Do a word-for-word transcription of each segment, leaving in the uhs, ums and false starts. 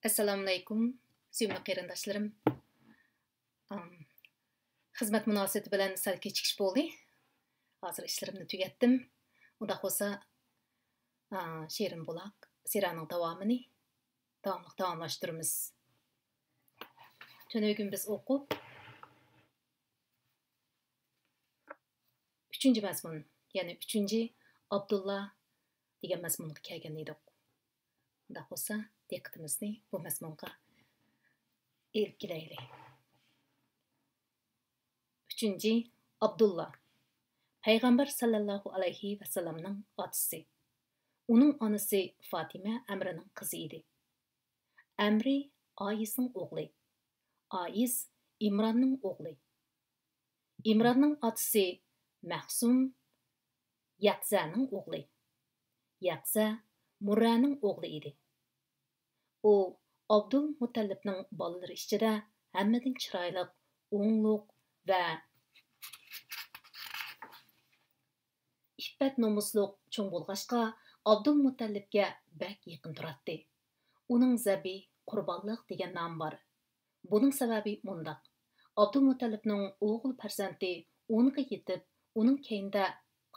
ئەسسالامۇئەلەيكۇم، سۆيۈملۈك قېرىنداشلىرىم. ئام، خىزمەت مۇناسىۋىتى بىلەن سەل كېچىكىش بولدى. ھازىر ئىشلىرىمنى تۈگەتتىم. ئۇنداق بولسا، ئا، شېرىن بۇلاق سېرىيەنىڭ داۋامىنى داۋاملىق داۋاملاشتۇرىمىز. تۈنۈگۈن بىز ئوقۇپ، ئۈچىنچى مەزمۇن، يەنى ئۈچىنچى ئابدۇللا دېگەن مەزمۇنغا كەلگەن ئىدۇق. ئۇنداق بولسا، دىققىتىمىزنى بۇ مەزمۇنغا ئېلىپ كېلەيلى. ئۈچىنچى، ئابدۇللا. پەيغەمبەر ساللاللاھۇ ئەلەيھى ۋەسەللەمنىڭ ئاتىسى. ئۇنىڭ ئانىسى فاتىمە ئەمرىنىڭ قىزى ئىدى. ئەمرى ئائىسنىڭ ئوغلى. ئائىس ئىمراننىڭ ئوغلى. ئىمراننىڭ ئاتىسى مەخسۇم يەقزەنىڭ ئوغلى. يەقزە مۇررەنىڭ ئوغلى ئىدى. ئۇ ئابدۇلمۇتەللىپنىڭ بالىلىرى ئىچىدە ھەممىدىن چىرايلىق، ئوڭلۇق ۋە ئىپپەت نومۇسلۇق چوڭ بولغاچقا، ئابدۇلمۇتەللىپكە بەك يېقىن تۇراتتى. ئۇنىڭ زەبى، قۇربانلىق دېگەن نامى بار. بۇنىڭ سەۋەبى مۇنداق: ئابدۇلمۇتەللىپنىڭ ئوغۇل پەرزەنتى ئونغا يېتىپ، ئۇنىڭ كەينىدە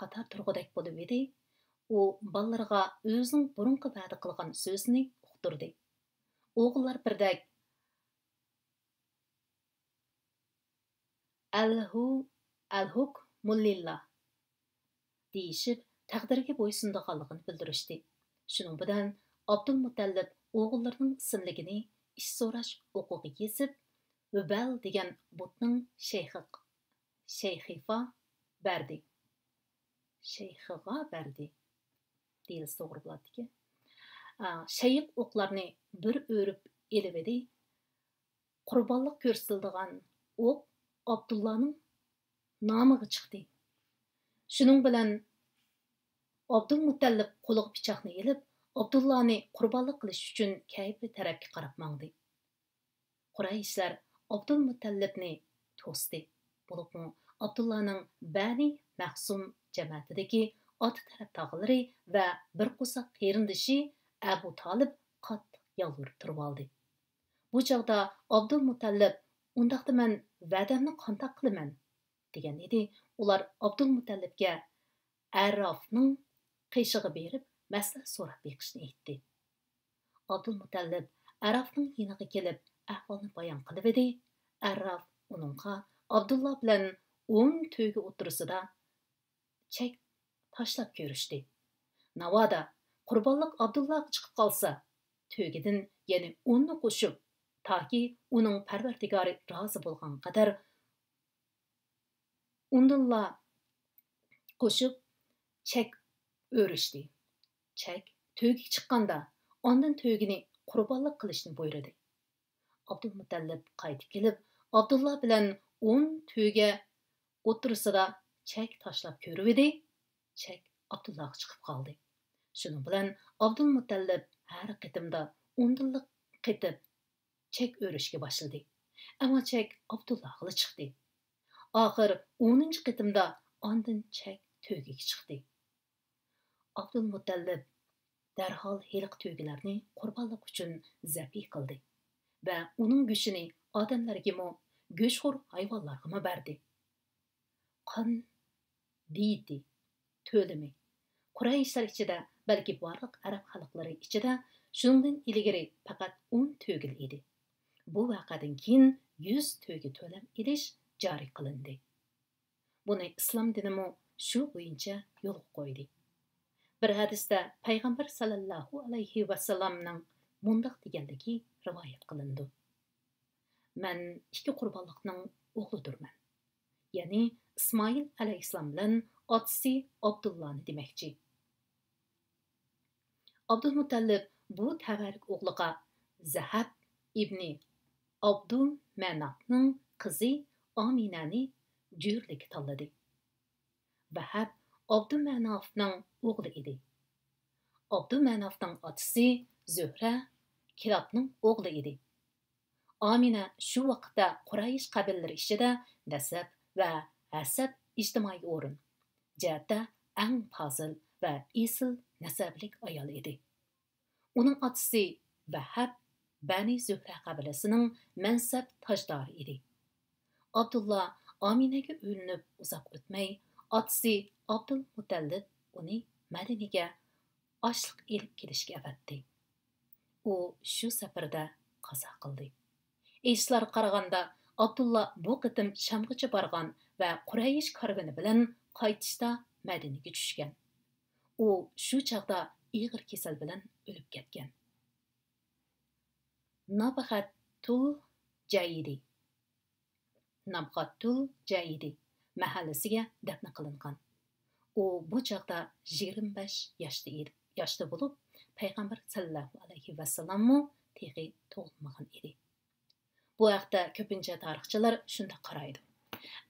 قاتار تۇرغۇدەك بولۇۋىدى. ئۇ بالىلىرىغا ئۆزىنىڭ بۇرۇنقى ۋەدە قىلغان سۆزىنى ئۇقتۇردى. ئوغۇللار بىردەك، «ئەلھۇ، ئەلھۇكمۇ لىللا» دېيىشىپ، تەقدىرگە بويسۇنىدىغانلىقىنى بىلدۈرۈشتى. شۇنىڭ بىلەن ئابدۇلمۇتەللىپ ئوغۇللىرىنىڭ ئىسىملىكىنى ئىش سوراش ئوقىغا يېزىپ، ھۇبەل دېگەن بۇتنىڭ شەيخىق-، شەيخىغا بەردى. شەيخىغا بەردى دېيىلسە توغرا بولاتتىكەن. ئا، شەيخ ئوقلارنى بىر ئۆرۈپ ئېلىۋىدى. قۇربانلىق كۆرسىتىلىدىغان ئوق ئابدۇللانىڭ نامىغا چىقتى. شۇنىڭ بىلەن ئابدۇلمۇتەللىپ قولىغا پىچاقنى ئېلىپ، ئابدۇللانى قۇربانلىق قىلىش ئۈچۈن كەيپى تەرەپكە قاراپ ماڭدى. قۇرەيشلەر ئابدۇلمۇتەللىپنى توستى. بولۇپمۇ ئابدۇللانىڭ بەنى مەخسۇم جەمەتىدىكى ئاتا تەرەپ تاغىلىرى ۋە بىر قورساق قېرىندىشى ئەبۇ تالىپ قاتتىق يالۋۇرۇپ تۇرۇۋالدى. بۇ چاغدا ئابدۇلمۇتەللىپ: «ئۇنداقتا مەن ۋەدەمنى قانداق قىلىمەن؟» دېگەن ئىدى. ئۇلار ئابدۇلمۇتەللىپكە ئەرافنىڭ قېشىغا بېرىپ مەسلىھەت سوراپ بېقىشنى ئېيتتى. ئابدۇلمۇتەللىپ ئەرافنىڭ يېنىغا كېلىپ ئەھۋالنى بايان قىلىۋىدى. ئەراف ئۇنىڭغا ئابدۇللا بىلەن ئون تۆگە ئوتتۇرىسىدا چەك تاشلاپ كۆرۈشتى. ناۋادا قۇربانلىق ئابدۇللاغا چىقىپ قالسا، تۆگىدىن يەنە ئوننى قوشۇپ، تاكى ئۇنىڭ پەرۋەردىگارى رازى بولغان قەدەر ئۇندىنلا قوشۇپ چەك ئۆرۈشتى. چەك تۆگىگە چىققاندا، ئاندىن تۆگىنى قۇربانلىق قىلىشنى بۇيرۇدى. ئابدۇلمۇتەللىپ قايتىپ كېلىپ، ئابدۇللا بىلەن ئون تۆگە ئوتتۇرىسىدا چەك تاشلاپ كۆرۈۋىدى. چەك ئابدۇللاغا چىقىپ قالدى. شۇنىڭ بىلەن ئابدۇلمۇتەللىپ ھەر قېتىمدا ئوندىنلىق قېتىپ چەك ئۆرۈشكە باشلىدى. ئەمما چەك ئابدۇللاغىلا چىقتى. ئاخىر ئونىنچى قېتىمدا ئاندىن چەك تۆگىگە چىقتى. ئابدۇلمۇتەللىپ دەرھال ھېلىقى تۆگىلەرنى قۇربانلىق ئۈچۈن زەبھ قىلدى ۋە ئۇنىڭ گۆشىنى ئادەملەرگىمۇ، گۆشخور ھايۋانلارغىمۇ بەردى. قان دىيىتى، تۆلىمى. قۇرەيشلەر ئىچىدە، بەلكى بارلىق ئەرەب خەلقلىرى ئىچىدە شۇنىڭدىن ئىلگىرى پەقەت ئون تۆگىلا ئىدى. بۇ ۋەقەدىن كېيىن يۈز تۆگە تۆلەم ئېلىش جارى قىلىندى. بۇنى ئىسلام دىنىمۇ شۇ بويىچە يولغا قويدى. بىر ھەدىستە پەيغەمبەر ساللاللاھۇ ئەلەيھى ۋەسەللەمنىڭ مۇنداق دېگەنلىكى رىۋايەت قىلىنىدۇ: «مەن ئىككى قۇربانلىقنىڭ ئوغلىدۇرمەن.» يەنى ئىسمائىل ئەلەيھىسسالام بىلەن ئاتىسى ئابدۇللانى دېمەكچى. ئابدۇلمۇتەللىپ بۇ تەۋەررۈك ئوغلىغا زەھەب ئىبنى ئابدۇمەناپنىڭ قىزى ئامىنەنى جۆرىلىككە تاللىدى. ۋەھەب ئابدۇمەنافنىڭ ئوغلى ئىدى. ئابدۇمەنافنىڭ ئاتىسى زۆھرە كىلابنىڭ ئوغلى ئىدى. ئامىنە شۇ ۋاقىتتا قۇرەيش قەبىلىلىرى ئىچىدە نەسەب ۋە ھەسەب، ئىجتىمائىي ئورۇن جەھەتتە ئەڭ پازىل ۋە ئېسىل نەسەبلىك ئايال ئىدى. ئۇنىڭ ئاتىسى ۋەھەب بەنى زۆھرە قەبىلىسىنىڭ مەنسەپ تاجدارى ئىدى. ئابدۇللا ئامىنەگە ئۆيلىنىپ ئۇزاق ئۆتمەي، ئاتىسى ئابدۇلمۇتەللىپ ئۇنى مەدىنىگە ئاشلىق ئېلىپ كېلىشكە ئەۋەتتى. ئۇ شۇ سەپەردە قازا قىلدى. ئېيتىشلارغا قارىغاندا، ئابدۇللا بۇ قېتىم شامغىچە بارغان ۋە قۇرەيش كارۋىنى بىلەن قايتىشتا مەدىنىگە چۈشكەن. ئۇ شۇ چاغدا ئېغىر كېسەل بىلەن ئۆلۈپ كەتكەن. نابغەتۇل جەيدى، نابغەتۇل جەيدى مەھەللىسىگە دەپنە قىلىنغان. ئۇ بۇ چاغدا يىگىرمە بەش ياشتا ئىدى، ياشتا بولۇپ، پەيغەمبەر سەللەللاھۇ ئەلەيھى ۋەسەللەممۇ تېخى تۇغۇلمىغان ئىدى. بۇ ھەقتە كۆپىنچە تارىخچىلار شۇنداق قارايدۇ.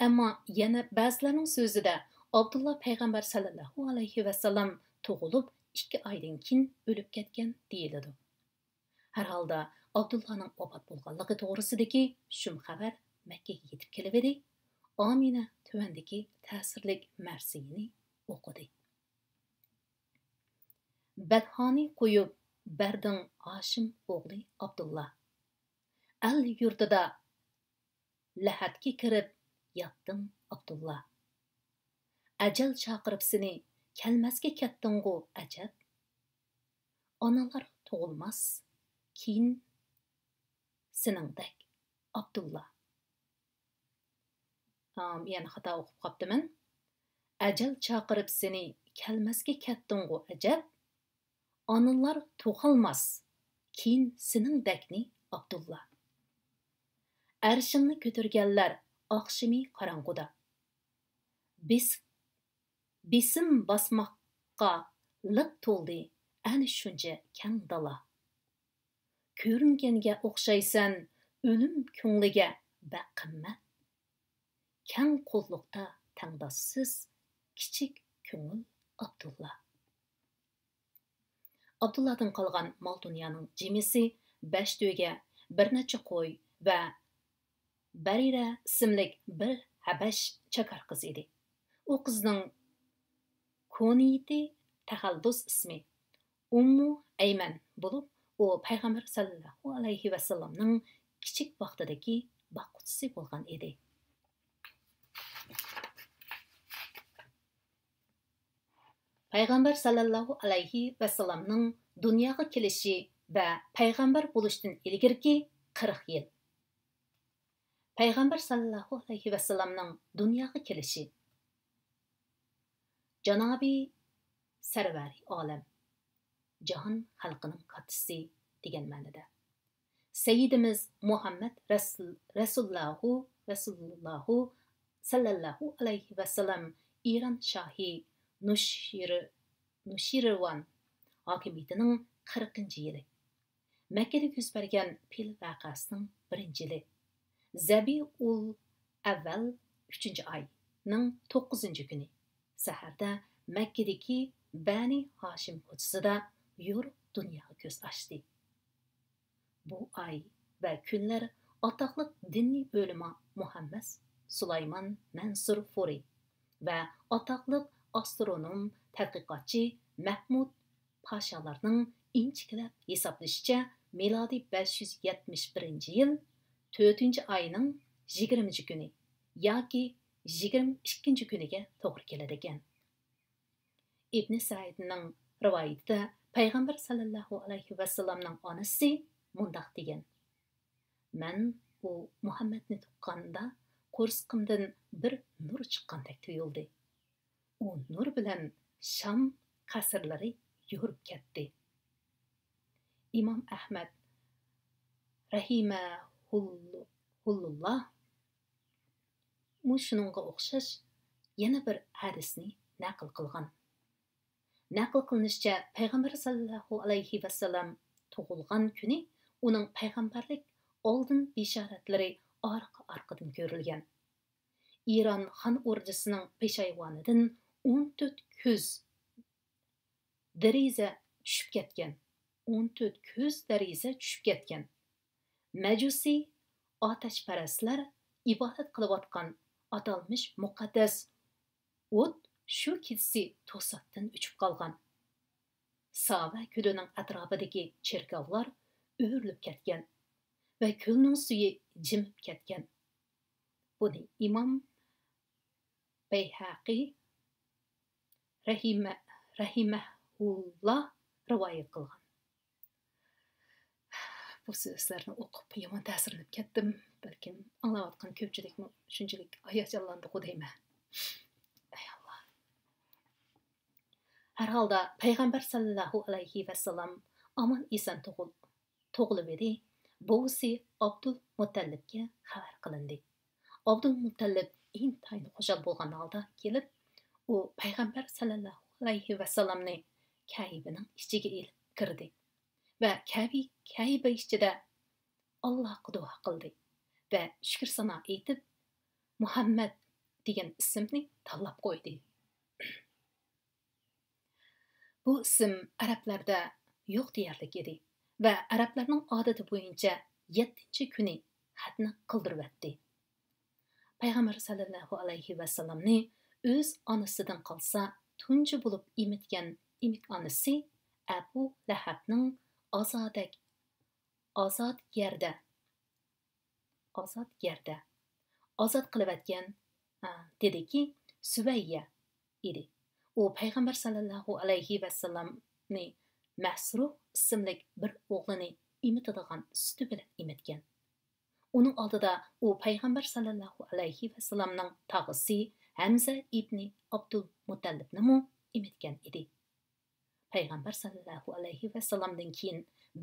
ئەمما يەنە بەزىلەرنىڭ سۆزىدە ئابدۇللا پەيغەمبەر سەللەللاھۇ ئەلەيھى ۋەسەللەم تۇغۇلۇپ ئىككى ئايدىن كېيىن ئۆلۈپ كەتكەن دېيىلىدۇ. ھەر ھالدا ئابدۇللانىڭ ۋاپات بولغانلىقى توغرىسىدىكى شۇم خەۋەر مەككىگە يېتىپ كېلىۋىدى، ئامىنە تۆۋەندىكى تەسىرلىك مەرسىيىنى ئوقۇدى. بەدھانى قويۇپ بەردىڭ ھاشىم ئوغلى ئابدۇللا. ئەل يۇرتىدا لەھەتكە كىرىپ ياتتىڭ ئابدۇللا. ئەجەل چاقىرىپ سېنى كەلمەسكە كەتتىڭغۇ ئەجەب. ئانىلار تۇغۇلماس كېيىن سېنىڭدەك ئابدۇللا. ئام، يەنە خاتا ئوقۇپ قاپتىمەن. ئەجەل چاقىرىپ سېنى كەلمەسكە كەتتىڭغۇ ئەجەب. ئانىلار تۇغالماس كېيىن سېنىڭدەكنى ئابدۇللا. ئەرشىڭنى كۆتۈرگەنلەر ئاخشىمى قاراڭغۇدا. بېسىپ، بېسىم باسماققا لىق تولدى ئەنە شۇنچە كەڭ دالا. كۆرۈنگەنگە ئوخشايسەن ئۆلۈم كۆڭلىگە بەك قىممەت. كەڭ قوللۇقتا تەڭداشسىز كىچىك كۆڭۈل ئابدۇللا. ئابدۇللادىن قالغان مال-دۇنيانىڭ جىمىسى بەش تۆگە، بىر نەچچە قوي ۋە بەرىرە ئىسىملىك بىر ھەبەش چاكار قىز ئىدى. ئۇ قىزنىڭ كۇنىيىتى، تەخەللۇس ئىسمى، ئۇممۇ ئەيمەن بولۇپ، ئۇ پەيغەمبەر سەللەللاھۇ ئەلەيھى ۋەسەللەمنىڭ كىچىك ۋاقتىدىكى باققۇچىسى بولغان ئىدى. پەيغەمبەر سەللەللاھۇ ئەلەيھى ۋەسەللەمنىڭ دۇنياغا كېلىشى ۋە پەيغەمبەر بولۇشتىن ئىلگىرىكى قىرىق يىل. پەيغەمبەر سەللەللاھۇ ئەلەيھى ۋەسەللەمنىڭ دۇنياغا كېلىشى. جانابى سەرۋەرى ئالەم، جاھان خەلقىنىڭ كاتتىسى دېگەن مەنىدە. سەييىدىمىز مۇھەممەد رەسۇل-، رەسۇللاھۇ، رەسۇلۇللاھۇ سەللەللاھۇ ئەلەيھى ۋەسەللەم ئىران شاھى نۇشىر-، نۇشىرۋان ھاكىمىيىتىنىڭ قىرىقىنچى يىلى. مەككىدە يۈز بەرگەن پىل ۋەقەسىنىڭ بىرىنچى يىلى، زەبىئۇل ئەۋۋەل، ئۈچىنچى ئاينىڭ توققۇزىنچى كۈنى سەھەردە مەككىدىكى بەنى ھاشىم كوچىسىدا يورۇق دۇنياغا كۆز ئاچتى. بۇ ئاي ۋە كۈنلەر ئاتاقلىق دىنىي ئۆلىما مۇھەممەد سۇلايمان مەنسۇر فۇرى ۋە ئاتاقلىق ئاسترونوم تەتقىقاتچى مەھمۇد پاشالارنىڭ ئىنچىكىلەپ ھېسابلىشىچە، مىلادىي بەش يۈز يەتمىش بىرىنچى يىل تۆتىنچى ئاينىڭ يىگىرمىنچى كۈنى ياكى يىگىرمە ئىككىنچى كۈنىگە توغرا كېلىدىكەن. ئىبنى سەئىدنىڭ رىۋايىتىدە پەيغەمبەر سەللەللاھۇ ئەلەيھى ۋەسەللەمنىڭ ئانىسى مۇنداق دېگەن: مەن ئۇ مۇھەممەدنى تۇغقاندا قورسىقىمدىن بىر نۇر چىققاندەك تۇيۇلدى. ئۇ نۇر بىلەن شام قەسىرلىرى يورۇپ كەتتى. ئىمام ئەھمەد رەھىمەھۇللا مۇشۇنىڭغا ئوخشاش يەنە بىر ھەدىسنى نەقىل قىلغان. نەقىل قىلىنىشىچە، پەيغەمبەر سەللەللاھۇ ئەلەيھى ۋەسەللەم تۇغۇلغان كۈنى ئۇنىڭ پەيغەمبەرلىك ئالدىن بېشارەتلىرى ئارقا-ئارقىدىن كۆرۈلگەن. ئىران خان ئوردىسىنىڭ پېشايۋانىدىن ئون تۆت كۆز دېرىزە چۈشۈپ كەتكەن. ئون تۆت كۆز دېرىزە چۈشۈپ كەتكەن. مەجۇسىي ئاتەشپەرەسلەر ئىبادەت قىلىۋاتقان ئاتالمىش مۇقەددەس ئوت شۇ كېچىسى توساتتىن ئۆچۈپ قالغان. ساۋە كۆلىنىڭ ئەتراپىدىكى چېركاۋلار ئۆرۈلۈپ كەتكەن ۋە كۆلنىڭ سۈيى جىمىپ كەتكەن. بۇنى ئىمام بەيھەقى رەھىمە-، رەھىمەھۇللا رىۋايەت قىلغان. بۇ سۆزلەرنى ئوقۇپ يامان تەسىرلىنىپ كەتتىم. بەلكىم ئاڭلاۋاتقان كۆپچىلىكمۇ شۇنچىلىك ھاياجانلاندىغۇ دەيمەن. ئەي ئاللا. ھەر ھالدا پەيغەمبەر سەللەللاھۇ ئەلەيھى ۋەسەللەم ئامان ئېسەن تۇغۇل-، تۇغۇلۇۋىدى. بوۋىسى ئابدۇل مۇتەللىپكە خەۋەر قىلىندى. ئابدۇل مۇتەللىپ ئىنتايىن خۇشال بولغان ھالدا كېلىپ، ئۇ پەيغەمبەر سەللەللاھۇ ئەلەيھى ۋەسەللەمنى كەيبىنىڭ ئىچىگە ئېلىپ كىردى ۋە كەبى-، كەيبە ئىچىدە ئاللاغا دۇئا قىلدى ۋە شۈكۈر سانا ئېيتىپ، مۇھەممەد دېگەن ئىسىمنى تاللاپ قويدى. بۇ ئىسىم ئەرەبلەردە يوق دېيەرلىك ئىدى ۋە ئەرەبلەرنىڭ ئادىتى بويىچە يەتتىنچى كۈنى خەتنە قىلدۇرۇۋەتتى. پەيغەمبەر سەللەللاھۇ ئەلەيھى ۋەسەللەمنى ئۆز ئانىسىدىن قالسا تۇنجى بولۇپ ئېمىتكەن ئېمىك ئانىسى ئەبۇ لەھەبنىڭ ئازادەك، ئازاد يەردە، ئازاد يەردە، ئازاد قىلىۋەتكەن، ئا، دېدىكى، سۈۋەييە ئىدى. ئۇ پەيغەمبەر سەللەللاھۇ ئەلەيھى ۋەسەللەمنى مەسرۇھ ئىسىملىك بىر ئوغلىنى ئېمىتىدىغان سۈتى بىلەن ئېمىتكەن. ئۇنىڭ ئالدىدا ئۇ پەيغەمبەر سەللەللاھۇ ئەلەيھى ۋەسەللەمنىڭ تاغىسى ھەمزە ئىبنى ئابدۇل مۇتەللىپنىمۇ ئېمىتكەن ئىدى. پەيغەمبەر سەللەللاھۇ ئەلەيھى ۋەسەللەمدىن كېيىن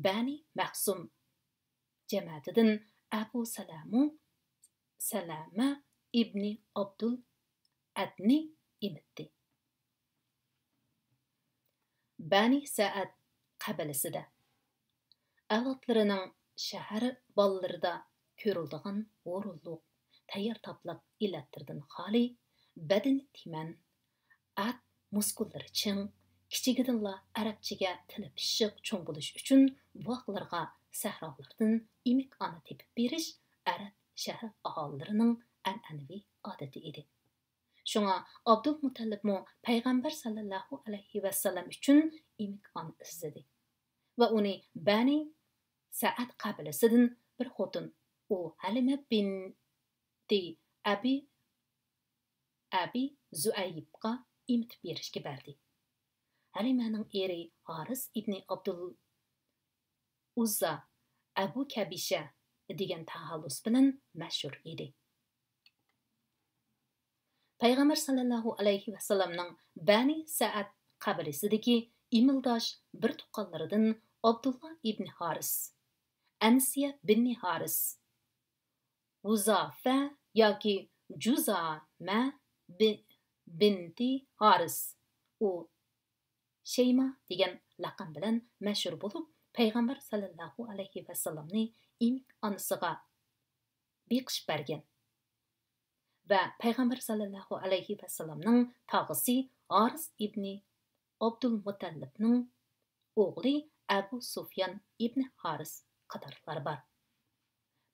بەنى مەخزۇم جەمەتىدىن ئەبۇ سەلەمۇ، سەلەمە ئىبنى ئابدۇل ئەدنى ئېمىتتى. بەنى سەئەد قەبىلىسىدە ئەۋلادلىرىنىڭ شەھەر بالىلىرىدا كۆرۈلىدىغان ھۇرۇنلۇق، تەييار تاپلىق ئىللەتلىرىدىن خالىي، بەدىنى تىمەن، ئەت مۇسكۇللىرى چىڭ، كىچىكىدىنلا ئەرەبچىگە تىلى پىششىق چوڭ بولۇش ئۈچۈن بوۋاقلىرىغا سەھرالاردىن ئېمىك ئانا تېپىپ بېرىش ئەرەب شەھەر ئاھالىلىرىنىڭ ئەنئەنىۋى ئادىتى ئىدى. شۇڭا ئابدۇلمۇتەللىپمۇ پەيغەمبەر سەللەللاھۇ ئەلەيھى ۋەسەللەم ئۈچۈن ئېمىك ئانا ئىزدىدى ۋە ئۇنى بەنى سەئەد قەبىلىسىدىن بىر خوتۇن، ئۇ ھەلىمە بىنتى ئەبى، ئەبى زۇئەيبقا ئېمىتىپ بېرىشكە بەردى. ھەلىمەنىڭ ئېرى ھارىس ئىبنى ئابدۇل ئۇززا، ئەبۇ كەبىشە دېگەن تەخەللۇس بىلەن مەشھۇر ئىدى. پەيغەمبەر سەللەللاھۇ ئەلەيھى ۋەسەللەمنىڭ بەنى سەئەد قەبىلىسىدىكى ئىمىلداش بىر تۇغقانلىرىدىن ئابدۇللا ئىبنى ھارىس، ئەنسىيە بىننى ھارىس، ھۇزافە ياكى جۇزامە بى-، بىنتى ھارىس، ئۇ شەيما دېگەن لەقەم بىلەن مەشھۇر بولۇپ، پەيغەمبەر سەللەللاھۇ ئەلەيھى ۋەسەللەمنى ئېمىك ئانىسىغا بېقىشىپ بەرگەن ۋە پەيغەمبەر سەللەللاھۇ ئەلەيھى ۋەسەللەمنىڭ تاغىسى ھارىس ئىبنى ئابدۇلمۇتەللىپنىڭ ئوغلى ئەبۇ سۇفيان ئىبنى ھارىس قاتارلىقلار بار.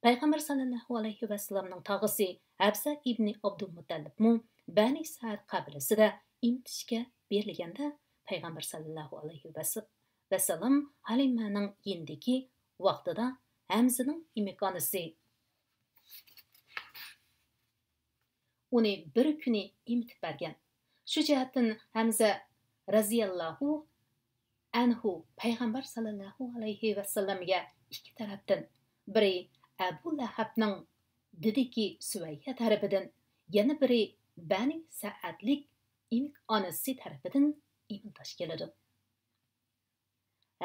پەيغەمبەر سەللەللاھۇ ئەلەيھى ۋەسەللەمنىڭ تاغىسى ھەبزە ئىبنى ئابدۇلمۇتەللىپمۇ بەنى سەئەد قەبىلىسىدە ئېمىتىشكە بېرىلگەندە، پەيغەمبەر سەللەللاھۇ ئەلەيھى ۋەسەللەم ھەلىمەنىڭ يېنىدىكى ۋاقتىدا ھەمزىنىڭ ئېمىك ئانىسى ئۇنى بىر كۈنى ئېمىتىپ بەرگەن. شۇ جەھەتتىن ھەمزە رەزىياللاھۇ ئەنھۇ پەيغەمبەر سەللەللاھۇ ئەلەيھى ۋەسەللەمگە ئىككى تەرەپتىن، بىرى ئەبۇ لەھەبنىڭ دېدىكى سۈۋەييە تەرىپىدىن، يەنە بىرى بەنى سەئەدلىك ئېمىك ئانىسى تەرىپىدىن ئىمىلداش كېلىدۇ.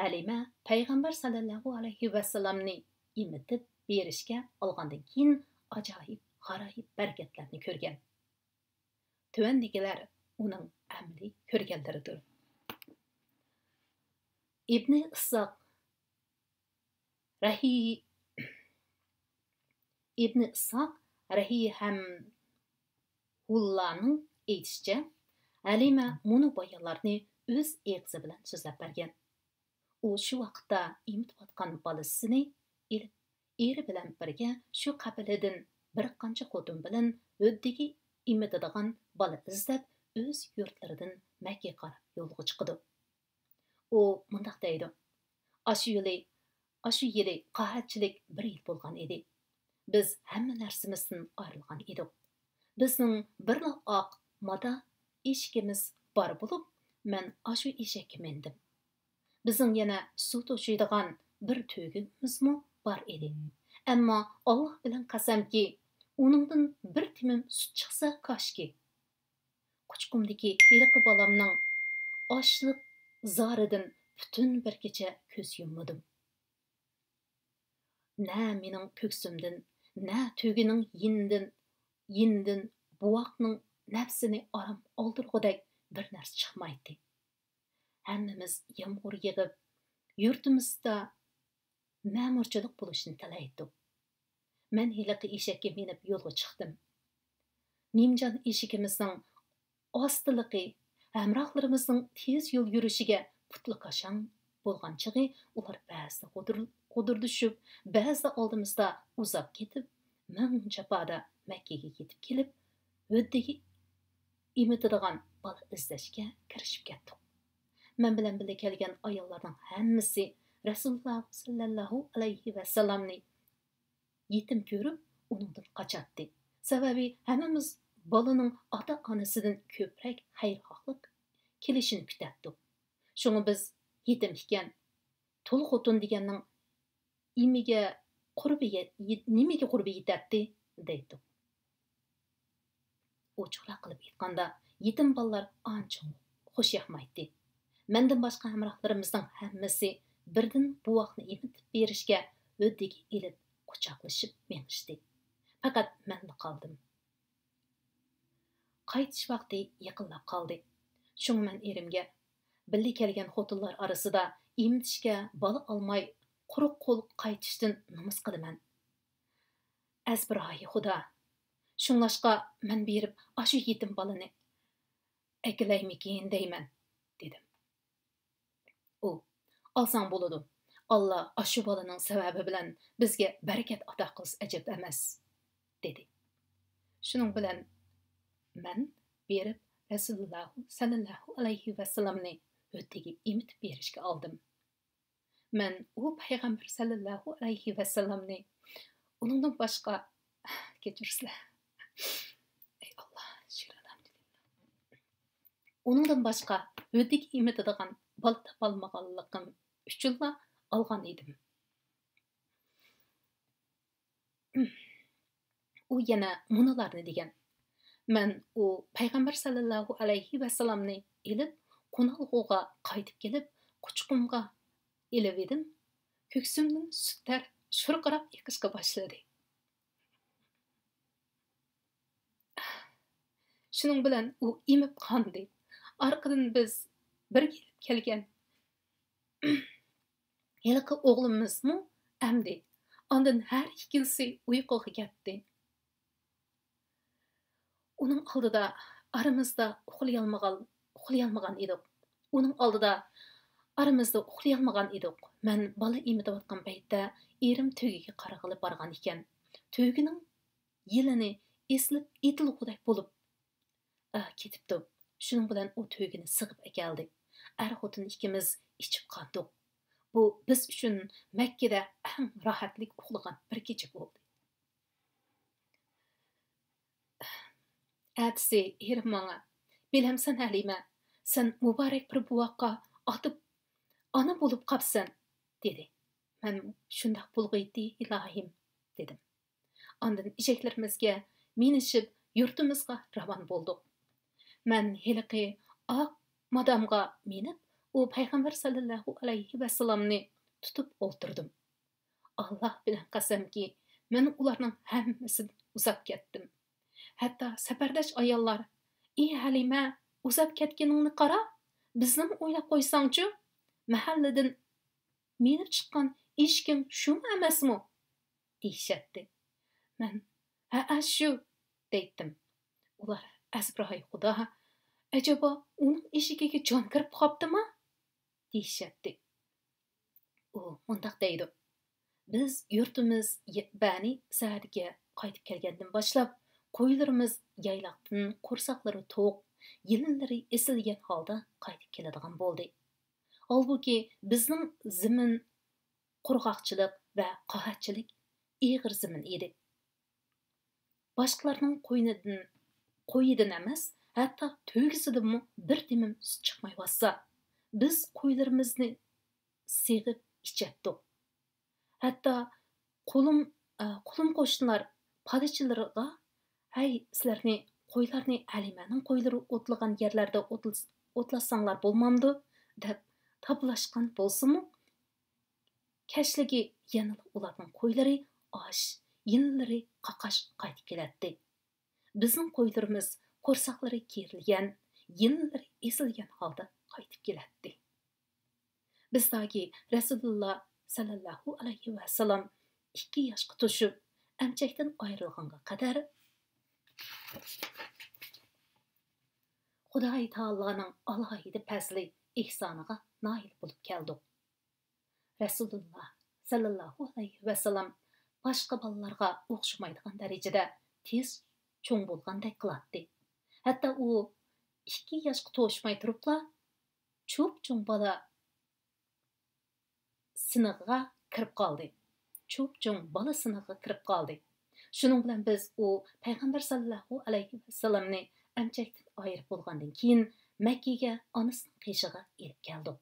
ھەلىمە پەيغەمبەر سەللەللاھۇ ئەلەيھى ۋەسەللەمنى ئېمىتىپ بېرىشكە ئالغاندىن كېيىن، ئاجايىپ غارايىپ بەرىكەتلەرنى كۆرگەن. تۆۋەندىكىلەر ئۇنىڭ ئەمەلىي كۆرگەنلىرىدۇر. ئىبنى ئىسھاق رەھى-، ئىبنى ئىسھاق رەھىمەھۇللانىڭ ئېيتىشىچە، ھەلىمە مۇنۇ بايانلارنى ئۆز ئېغىزى بىلەن سۆزلەپ بەرگەن. ئۇ شۇ ۋاقىتتا ئېمىتىۋاتقان بالىسىنى ئېلىپ، ئېرى بىلەن بىرگە شۇ قەبىلىدىن بىر قانچە خوتۇن بىلەن ھۆددىگە ئېمىتىدىغان بالا ئىزدەپ، ئۆز يۇرتلىرىدىن مەككىگە قاراپ يولغا چىقىدۇ. ئۇ مۇنداق دەيدۇ: «ئاشۇ يىلى ئاشۇ يىلى قەھەتچىلىك بىر يىل بولغان ئىدى. بىز ھەممە نەرسىمىزدىن ئايرىلغان ئىدۇق. بىزنىڭ بىرلا ئاق مادا ئېشىكىمىز بار بولۇپ، مەن ئاشۇ ئېشەككە مىندىم. بىزنىڭ يەنە سۇ توشۇيدىغان بىر تۆگىمىزمۇ بار ئىدى. ئەمما ئاللاھ بىلەن قەسەمكى، ئۇنىڭدىن بىر تېمىم سۈت چىقسا كاشكى. قۇچىقىمدىكى ھېلىقى بالامنىڭ ئاچلىق زارىدىن پۈتۈن بىر كېچە كۆز يۇممىدىم. نە مېنىڭ كۆكسۈمدىن، نە تۆگىنىڭ يېنىدىن، يېنىدىن بوۋاقنىڭ نەپسىنى ئارام ئالدۇرغۇدەك بىر نەرسە چىقمايتتى. ھەممىمىز يامغۇر يېغىپ، يۇرتىمىزدا مەمۇرچىلىق بولۇشىنى تىلەيتتۇق. مەن ھېلىقى ئېشەككە مىنىپ يولغا چىقتىم. نىمجان ئېشىكىمىزنىڭ ئاستىلىقى، ھەمراھلىرىمىزنىڭ تېز يول يۈرۈشىگە پۇتلىكاشاڭ بولغان چېغى ئۇلار بەزىدە غۇدۇر-، غۇدۇردىشىپ، بەزىدە ئالدىمىزدا ئۇزاپ كېتىپ، مىڭ جاپادا مەككىگە يېتىپ كېلىپ، ھۆددىگە ئېمىتىدىغان بالا ئىزدەشكە كىرىشىپ كەتتۇق. مەن بىلەن بىللە كەلگەن ئاياللارنىڭ ھەممىسى رەسۇلۇللا سەللەللاھۇ ئەلەيھى ۋەسەللەمنى يېتىم كۆرۈپ، ئۇنىڭدىن قاچاتتى. سەۋەبى، ھەممىمىز بالىنىڭ ئاتا-ئانىسىدىن كۆپرەك خەيرخاھلىق كېلىشىنى كۈتەتتۇق. شۇڭا بىز يېتىم ئىكەن، تۇل خوتۇن دېگەننىڭ ئىمىگە قۇربى يە-، يېت-، نېمىگە قۇربى يېتەتتى؟ دەيتتۇق. ئوچۇقراق قىلىپ ئېيتقاندا، يېتىم بالىلار ئانچە خوش ياقمايتتى. مەندىن باشقا ھەمراھلىرىمىزنىڭ ھەممىسى بىردىن بوۋاقنى ئېمىتىپ بېرىشكە ھۆددىگە ئېلىپ، قۇچاقلىشىپ مېڭىشتى. پەقەت مەنلا قالدىم. قايتىش ۋاقتى يېقىنلاپ قالدى. شۇڭا مەن ئېرىمگە، بىللە كەلگەن خوتۇنلار ئارىسىدا ئېمىتىشكە بالا ئالماي، قۇرۇق قول قايتىشتىن نومۇس قىلىمەن. ئەزبىراھى خۇدا! شۇڭلاشقا مەن بېرىپ ئاشۇ يېتىم بالىنى ئەكېلەيمىكىن دەيمەن، دېدىم. ئۇ، ئالساڭ بولىدۇ، ئاللا ئاشۇ بالىنىڭ سەۋەبى بىلەن بىزگە بەرىكەت ئاتا قىلسا ئەجەب ئەمەس، دېدى. شۇنىڭ بىلەن مەن بېرىپ رەسۇلۇللا سەللەللاھۇ ئەلەيھى ۋەسەللەمنى ھۆددىگە ئېمىتىپ بېرىشكە ئالدىم. مەن ئۇ پەيغەمبەر سەللەللاھۇ ئەلەيھى ۋەسەللەمنى ئۇنىڭدىن باشقا، كەچۈرسىلەر. ئەي ئاللا، شۈكۈر، ئەلھەمدۇلىللا. ئۇنىڭدىن باشقا ھۆددىگە ئېمىتىدىغان بالا تاپالمىغانلىقىم ئۈچۈنلا ئالغان ئىدىم. ئۇ يەنە مۇنۇلارنى دېگەن: مەن ئۇ پەيغەمبەر سەللەللاھۇ ئەلەيھى ۋەسەللەمنى ئېلىپ، قونالغۇغا قايتىپ كېلىپ، قۇچىقىمغا ئېلىۋىدىم. كۆكسۈمدىن سۈتلەر شۇرقىراپ ئېقىشقا باشلىدى. شۇنىڭ بىلەن ئۇ ئېمىپ قاندى. ئارقىدىن بىز بىرگە ئېلىپ كەلگەن ھېلىقى ئوغلىمىزمۇ ئەمدى. ئاندىن ھەر ئىككىلىسى ئۇيقۇغا كەتتى. ئۇنىڭ ئالدىدا ئارىمىزدا ئۇخلىيالمىغان، ئۇخلىيالمىغان ئىدۇق. ئۇنىڭ ئالدىدا ئارىمىزدا ئۇخلىيالمىغان ئىدۇق. مەن بالا ئېمىتىۋاتقان پەيتتە ئېرىم تۆگىگە قارىغىلى بارغان ئىكەن. تۆگىنىڭ يىلىنى ئېسىلىپ ئېتىلغۇدەك بولۇپ، ئا، كېتىپتۇ. شۇنىڭ بىلەن ئۇ تۆگىنى سىغىپ ئەكەلدى. ئەر-خوتۇن ئىككىمىز ئىچىپ قاندۇق. بۇ بىز ئۈچۈن مەككىدە ئەڭ راھەتلىك ئۇخلىغان بىر كېچە بولدى. ئەتىسى ئېرىم ماڭا: «بىلەمسەن، ھەلىمە، سەن مۇبارەك بىر بوۋاققا ئاتا، ئانا بولۇپ قاپسەن» دېدى. مەن: «شۇنداق بولغىيتى، ئىلاھىم» دېدىم. ئاندىن ئېشەكلىرىمىزگە مىنىشىپ، يۇرتىمىزغا راۋان بولدۇق. مەن ھېلىقى ئاق مادامغا مىنىپ، ئۇ پەيغەمبەر سەللەللاھۇ ئەلەيھى ۋەسەللەمنى تۇتۇپ ئولتۇردۇم. ئاللاھ بىلەن قەسەمكى، مەن ئۇلارنىڭ ھەممىسىدىن ئۇزاپ كەتتىم. ھەتتا سەپەرداش ئاياللار: «ئى ھەلىمە، ئۇزاپ كەتكىنىڭنى قارا، بىزنىمۇ ئويلاپ قويساڭچۇ؟ مەھەللىدىن مىنىپ چىققان ئېشىكىڭ شۇمۇ ئەمەسمۇ؟» دېيىشەتتى. مەن: «ھەئە، شۇ» دەيتتىم. ئۇلار: «ئەزبىراھى خۇدا، ئەجەبا ئۇنىڭ ئېشىكىگە جان كىرىپ قاپتىما؟» دېيىشەتتى. ئۇ مۇنداق دەيدۇ: «بىز يۇرتىمىز يە-، بەنى سەئدكە قايتىپ كەلگەندىن باشلاپ، قويلىرىمىز يايلاقتىن قورساقلىرى توق، يېلىنلىرى ئېسىلگەن ھالدا قايتىپ كېلىدىغان بولدى. ھالبۇكى، بىزنىڭ زېمىن قۇرغاقچىلىق ۋە قاھەتچىلىك ئېغىر زېمىن ئىدى. باشقىلارنىڭ قوينىدىن، قويىدىن ئەمەس، ھەتتا تۆگىسىدىنمۇ بىر تېمىم سۈت چىقمايۋاتسا، بىز قويلىرىمىزنى سېغىپ ئىچەتتۇق. ھەتتا قولۇم، ئە، قولۇم قوشنىلار پادىچىلىرىغا، «ھەي، سىلەرنى قويلارنى ھەلىمەنىڭ قويلىرى ئوتلىغان يەرلەردە ئوتلىس-، ئوتلاتساڭلار بولمامدۇ؟» دەپ داپىلاشقان بولسىمۇ، كەچلىكى يەنىلا ئۇلارنىڭ قويلىرى ئاش، يېنىلىرى قاقاش قايتىپ كېلەتتى. بىزنىڭ قويلىرىمىز قورساقلىرى كېرىلگەن، يېنىلىرى ئېزىلگەن ھالدا قايتىپ كېلەتتى. بىز تاكى رەسۇلۇللا سەللەللاھۇ ئەلەيھى ۋەسەللەم ئىككى ياشقا توشۇپ، ئەمچەكتىن ئايرىلغانغا قەدەر خۇدايى تائالانىڭ ئالاھىدە پەزلى، ئېھسانىغا نائىل بولۇپ كەلدۇق. رەسۇلۇللا سەللەللاھۇ ئەلەيھى ۋەسەللەم باشقا بالىلارغا ئوخشىمايدىغان دەرىجىدە تېز چوڭ بولغاندەك قىلاتتى. ھەتتا ئۇ ئىككى ياشقا توشماي تۇرۇپلا چوپچوڭ بالا سىنىغىغا كىرىپ قالدى. چوپچوڭ بالا سىنىغىغا كىرىپ قالدى. شۇنىڭ بىلەن بىز ئۇ پەيغەمبەر سەللەللاھۇ ئەلەيھى ۋەسەللەمنى ئەمچەكتىن ئايرىپ بولغاندىن كېيىن مەككىگە ئانىسىنىڭ قېشىغا ئېلىپ كەلدۇق.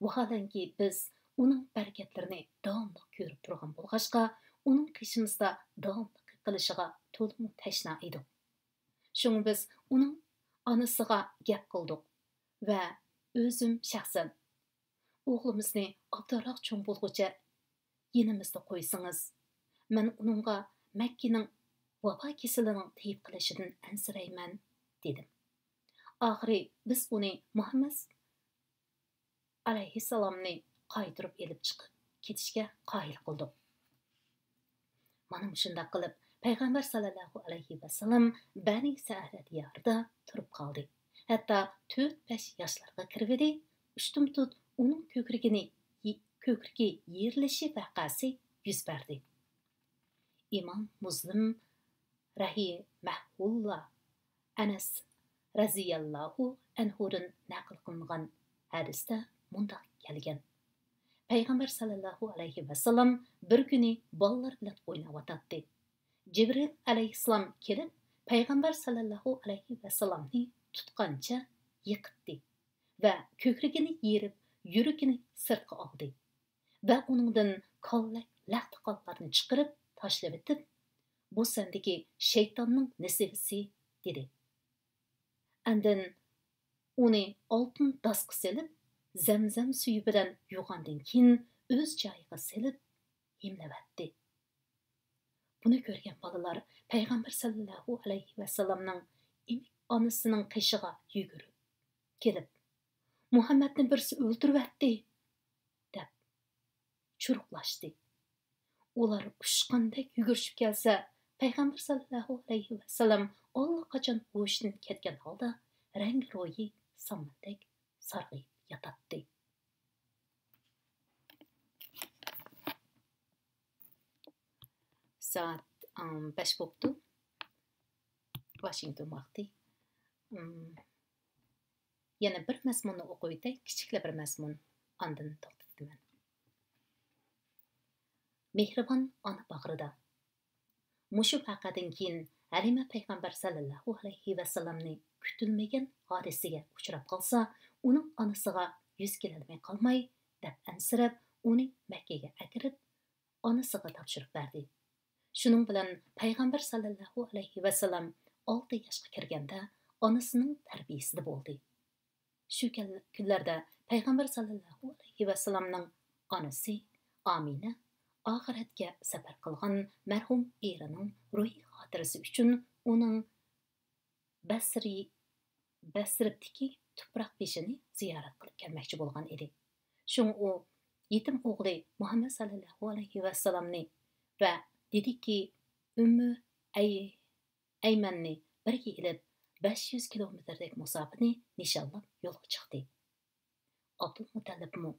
ۋاھالەنكى، بىز ئۇنىڭ بەرىكەتلىرىنى داۋاملىق كۆرۈپ تۇرغان بولغاچقا، ئۇنىڭ قېشىمىزدا داۋاملىق قېلىشىغا تولىمۇ تەشنا ئىدۇق. شۇڭا بىز ئۇنىڭ ئانىسىغا گەپ قىلدۇق ۋە ئۆزۈم شەخسەن، «ئوغلىمىزنى ئابدۇرراق چوڭ بولغۇچە يېنىمىزدا قويسىڭىز، مەن ئۇنىڭغا مەككىنىڭ ۋابا كېسىلىنىڭ تېيىپ قېلىشىدىن ئەنسىرەيمەن» دېدىم. ئاخىرى بىز ئۇنى مۇھەممەد ئەلەيھىسسالامنى قايتۇرۇپ ئېلىپ چىقىپ كېتىشكە قايىل قىلدۇق. مانا مۇشۇنداق قىلىپ، پەيغەمبەر سەللەللاھۇ ئەلەيھى ۋەسەللەم بەنى سەئدە دىيارىدا تۇرۇپ قالدى. ھەتتا تۆت-بەش ياشلارغا كىرىۋىدى، ئۇشتۇمتۇت ئۇنىڭ كۆكرىكىنى، كۆكرىكى يېرىلىشى ۋەقەسى يۈز بەردى. ئىمام مۇسلىم رەھىمەھۇللا ئەنەس رەزىياللاھۇ ئەنھۇدىن نەقىل قىلىنغان ھەدىستە مۇنداق كەلگەن: پەيغەمبەر سەللەللاھۇ ئەلەيھى ۋەسەللەم بىر كۈنى بالىلار بىلەن ئويناۋاتاتتى. جىبرىل ئەلەيھىسسالام كېلىپ، پەيغەمبەر سەللەللاھۇ ئەلەيھى ۋەسەللەمنى تۇتقانچە يىقىتتى ۋە كۆكرىكىنى يېرىپ، يۈرىكىنى سىرتقا ئالدى. ۋە ئۇنىڭدىن كاللەك لەختە قانلارنى چىقىرىپ تاشلىۋېتىپ، «بۇ سەندىكى شەيتاننىڭ نېسىۋىسى» دېدى. ئاندىن ئۇنى ئالتۇن داسقا سېلىپ، زەمزەم سۈيى بىلەن يۇغاندىن كېيىن، ئۆز جايىغا سېلىپ ھىملىۋەتتى. بۇنى كۆرگەن بالىلار پەيغەمبەر سەللەللاھۇ ئەلەيھى ۋەسەللەمنىڭ ئېمىك ئانىسىنىڭ قېشىغا يۈگۈرۈپ كېلىپ، «مۇھەممەدنى بىرسى ئۆلتۈرۈۋەتتى!» دەپ چۇرۇقلاشتى. ئۇلار ئۇچقاندەك يۈگۈرۈشۈپ كەلسە، پەيغەمبەر سەللەللاھۇ ئەلەيھى ۋەسەللەم ئاللىقاچان ھوشىدىن كەتكەن ھالدا رەڭگى روھى ساماندەك سارغىيىپ ياتاتتى. سائەت، ئىم، بەش بوپتۇ. ۋاشىنگتون ۋاقتى. ئىم، يەنە بىر مەزمۇننى ئوقۇۋېتەي، كىچىكلا بىر مەزمۇن. ئاندىن توختىتىمەن. مېھرىبان ئانا باغرىدا. مۇشۇ ۋەقەدىن كېيىن ھەلىمە پەيغەمبەر سەللەللاھۇ ئەلەيھى ۋەسەللەمنى كۈتۈلمىگەن ھادىسىگە ئۇچراپ قالسا، ئۇنىڭ ئانىسىغا يۈز كېلەلمەي قالماي، دەپ ئەنسىرەپ، ئۇنى مەككىگە ئەكىرىپ، ئانىسىغا تاپشۇرۇپ بەردى. شۇنىڭ بىلەن پەيغەمبەر سەللەللاھۇ ئەلەيھى ۋەسەللەم ئالتە ياشقا كىرگەندە، ئانىسىنىڭ تەربىيىسىدە بولدى. شۇ كەل-، كۈنلەردە پەيغەمبەر سەللەللاھۇ ئەلەيھى ۋەسەللەمنىڭ ئانىسى ئامىنە ئاخىرەتكە سەپەر قىلغان مەرھۇم ئېرىنىڭ روھىي خاتىرىسى ئۈچۈن ئۇنىڭ بەسرى-، بەسرىدىكى تۇپراق بېشىنى زىيارەت قىلىپ كەلمەكچى بولغان ئىدى. شۇڭا ئۇ يېتىم ئوغلى مۇھەممەد سەللەللاھۇ ئەلەيھى ۋەسەللەمنى ۋە دېدىكى ئۈممۇ ئەي-، ئەيمەننى بىرگە ئېلىپ، بەش يۈز كىلومېتىردەك مۇساپىنى نىشانلاپ يولغا چىقتى. ئابدۇلمۇتەللىپمۇ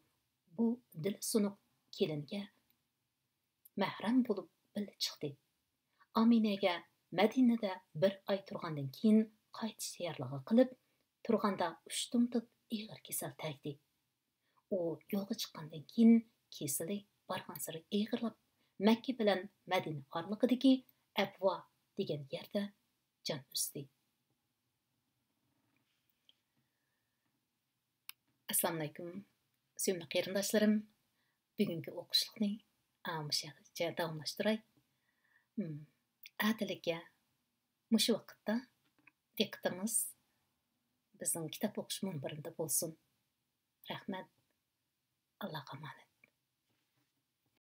بۇ دىلى سۇنۇق كېلىنگە مەھرەم بولۇپ بىللە چىقتى. ئامىنەگە مەدىنىدە بىر ئاي تۇرغاندىن كېيىن قايتىش تەييارلىقى قىلىپ تۇرغاندا ئۇشتۇمتۇت ئېغىر كېسەل تەگدى. ئۇ يولغا چىققاندىن كېيىن كېسىلى بارغانسېرى ئېغىرلاپ، مەككە بىلەن مەدىنە ئارىلىقىدىكى ئەبۋا دېگەن يەردە جان ئۈزدى. ئەسسالامۇئەلەيكۇم، سۆيۈملۈك قېرىنداشلىرىم. بۈگۈنكى ئوقۇشلۇقنى، ئا، مۇشۇ يەرگىچە داۋاملاشتۇراي. ھىم، ئەتىلىككە مۇشۇ ۋاقىتتا دىققىتىڭىز بىزنىڭ كىتاب ئوقۇش مۇنبىرىمىزدە بولسۇن. رەھمەت. ئاللاغا ئامانەت.